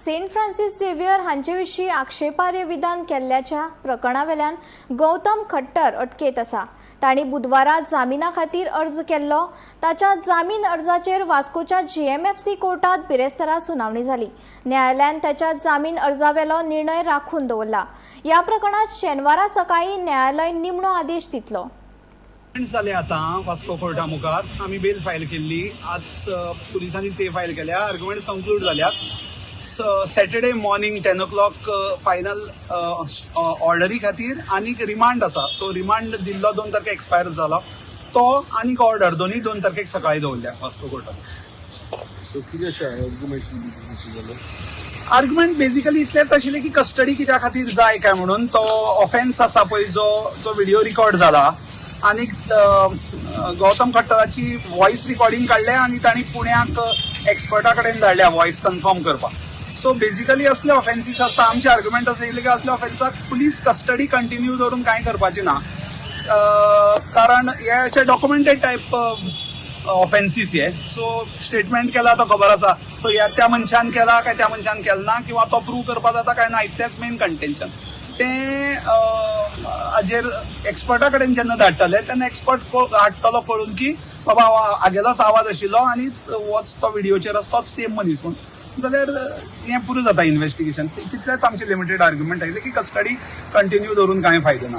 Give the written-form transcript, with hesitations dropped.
Saint Francis Xavier हांचे विशीं आक्षेपार्ह विधान केल्ल्याच्या प्रकरणावेल्यान गौतम खट्टर अटकेंत आसा. तांणी बुधवारा जामिना खातीर अर्ज केल्लो. ताच्या जामीन अर्जाचेर वास्कोच्या जीएमएफसी कोर्टात बिरेस्तारा सुनावणी जाली. न्यायालयान ताच्या जामीन अर्जावेलो निर्णय राखून दवरला. ह्या प्रकरणात शेनवारा सकाळी न्यायालय निमणो आदेश दितलो. जाले आतां वास्को कोर्टा मुखार आमी बेल फायल केल्ली. आज पुलिसांनी से फायल केल्या. आर्ग्युमेंट्स कंक्लूड जाल्यात. Saturday morning 10 o'clock final ऑर्डरी खातीर आनीक रिमांड आसा. सो रिमांड दिल्लो 2 तारखेक एक्सपायर जालो तो आनीक ऑर्डर दोनूय 2 तारखेक सकाळी दवरल्या वास्को कोर्टान. सो कितें अशें आर्ग्युमेंट कशें जालें? आर्ग्युमेंट बेसिकली इतलेंच आशिल्लें की कस्टडी कित्या खातीर जाय काय म्हणून. तो ऑफेन्स आसा पळय, जो जो व्हिडिओ रिकॉर्ड जाला आनीक गौतम खट्टराची वॉयस रिकॉर्डिंग काडल्या आनी तांणी पुण्याक एक्सपर्टा कडेन धाडल्या वॉयस कन्फर्म करपाक. सो बेसिकली असले ऑफेन्सीस आसता. आमचे आर्ग्युमेंट आशिल्ले की असल्या ऑफेन्साक पुलीस कस्टडी कंटिन्यू दवरून कांय करपाचें ना, कारण हे अशे डॉक्युमेंटेड टायप ऑफेन्सीस हे. सो स्टेटमेंट केला तो खबर आसा तो ह्या त्या मनशान केला काय त्या मनशान केला ना किंवा तो प्रूव करपा जाता काय ना, इतलेंच मेन कंटेन्शन. तें हाजेर एक्सपर्टा कडेन जेन्ना धाडटले तेन्ना एक्सपर्ट हाडटलो कळून की बाबा हो हागेलोच आवाज आशिल्लो आनी होच तो व्हिडियोचेर आसा तोच सेम मनीस म्हूण, जाल्यार हें पुरो जाता इन्व्हेस्टिगेशन. तितलेंच आमचें लिमिटेड आर्ग्युमेंट आयलें की कस्टडी कंटिन्यू दवरून कांय फायदो ना.